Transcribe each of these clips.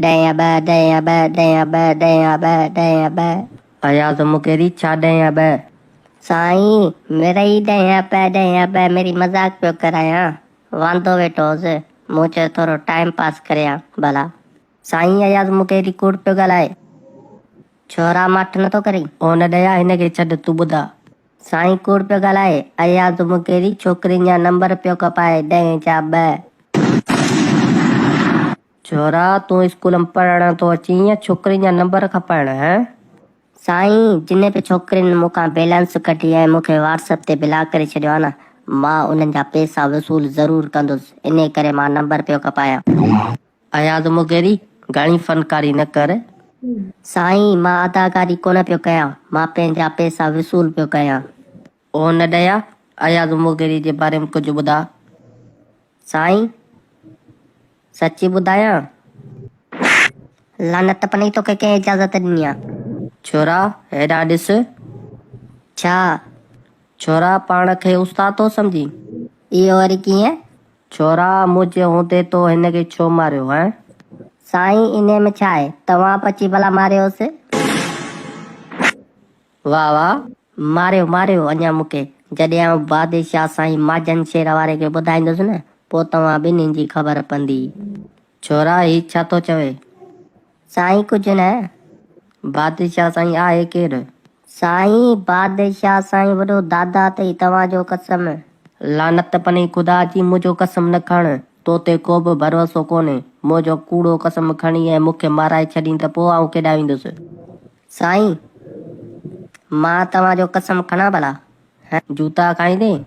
ڏهه يا ٻه، ڏهه يا ٻه، ڏهه يا ٻه، ڏهه يا ٻه، ڏهه يا ٻه. اياز مغيري ڇا ڏهه يا ٻه؟ سائين مڙئي ڏهه يا ٻه، ڏهه يا ٻه ميري مذاق پيو ڪرايان. واندو ويٺو هوس، مون چيو ٿورو ٽائيم پاس ڪريان ڀلا. سائين اياز مغيري ڪوڙ پيو ڳالهائي. ڇورا ماٺ نٿو ڪرين؟ او نه ڏيا هن کي ڇڏ تون ٻڌاء. سائين ڪوڙ پيو ڳالهائي. اياز مغيري ڇوڪرين جا نمبر پيو کپائي ڏهين جا ٻه. ڇورا تون اسڪول م پڙهڻ ٿو اچين يا ڇوڪرين جا نمبر کپائڻ هين؟ سائين جنھن به ڇوڪرين مون کان بيلنس ڪڍي ۽ مون کي واٽس اپ تي بلاڪ ڪري ڇڏيو آ نه مان انھن جا پيسا وصول ضرور ڪندس انھي ڪري مان نمبر پيو کپايان. اياز مغيري گهڻي فنڪاري نه ڪر. سائين مان اداڪاري ڪونه پيو ڪيان مان پنهنجا پيسا وصول پيو ڪيان. او نه ڏيا اياز مغيري جي باري م ڪجهه ٻڌاء. سائين سچي ٻڌايان؟ لعنت پنئي توکي ڪنهن اجازت ڏني آ. ڇورا هيڏانهن ڏس. ڇا؟ ڇورا پاڻ کي استاد ٿو سمجهين. اهو وري ڪيئن؟ ڇورا منهنجي هوندي تو هن کي ڇو ماريو هين؟ سائين انهي ۾ ڇا آهي توهان پچي ڀلا ماريوس. واه واه. ماريو ماريو اڃا مون کي جڏهن آئون بادشاهه سائين ماجن شير واري کي ٻڌائيندس نه پوء توهان ٻنهين جي خبر پوندي. ڇورا هي ڇا ٿو چوي؟ سائين ڪجهه نه. بادشاهه سائين آهي ڪير؟ سائين بادشاهه سائين وڏو دادا اٿئي توهان جو قسم. لعنت پني خدا جي منهنجو قسم نه کڻ، تو تي ڪو به ڀروسو ڪونهي، منهنجو ڪوڙو قسم کڻي ۽ مون کي مارائي ڇڏين ته پوء آئون ڪيڏانهن ويندس؟ سائين مان توهان جو قسم کڻان ڀلا؟ جوتا کائيندين؟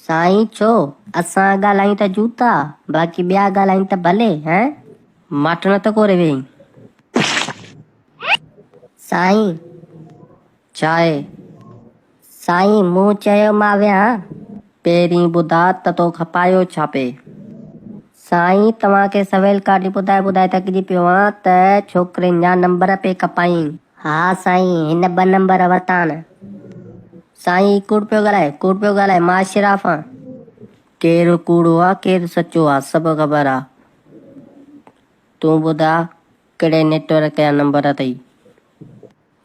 سائين ڇو؟ اسان ڳالهايون ته جوتا، باقي ٻيا ڳالهائين ته ڀلي، هين؟ ماٺ نه ته ڪوري ويهين. سائين! ڇا آهي؟ سائين مون چيو مان ويهان. پهرين ٻڌاء ته تو کپايو ڇا پئي؟ سائين توهان کي سويل ڪاڍي ٻڌائي ٻڌائي ٿڪجي پيو آهيان ته ڇوڪرين جا نمبر پئي کپائين. ها سائين هن ٻه نمبر ورتا آهن. سائين هي ڪوڙ پيو ڳالهائي، ڪوڙ پيو ڳالهائي، مان اشراف آهيان. ڪير ڪوڙو آ ڪير سچو آ سڀ خبر آ. تون ٻڌاء ڪهڙي نيٽ ورڪ جا نمبر اٿئي؟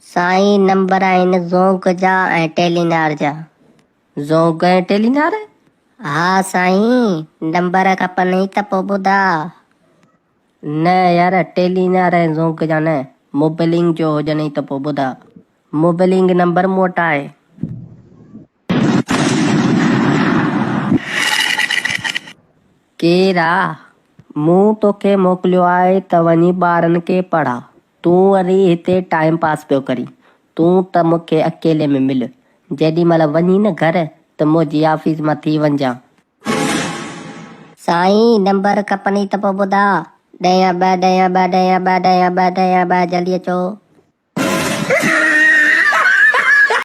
سائين نمبر آهن زونگ جا ۽ ٽيلينار جا. زونگ ۽ ٽيلينار؟ ها سائين نمبر کپنئي ته پو ٻڌاء. نه يار ٽيلينار ۽ زونگ جا نه، موبلنگ جو هجنئي ته پو ٻڌاء. موبلنگ نمبر مون وٽ آهي. ڪير آ؟ مون توکي موڪليو آهي ته وڃي ٻارن کي پڙهاء. تون وري هتي ٽائيم پاس پيو ڪرين. تون ته مون کي اڪيلي ۾ مل. جيڏي مهل وڃين نه گهر ته منهنجي آفيس مان ٿي وڃجان. سائين نمبر کپنئي ته پوء ٻڌاء. ڏهه يا ٻه، ڏهه يا ٻه، ڏهه يا ٻه، ڏهه يا ٻه، ڏهه يا ٻه، جلدي اچو.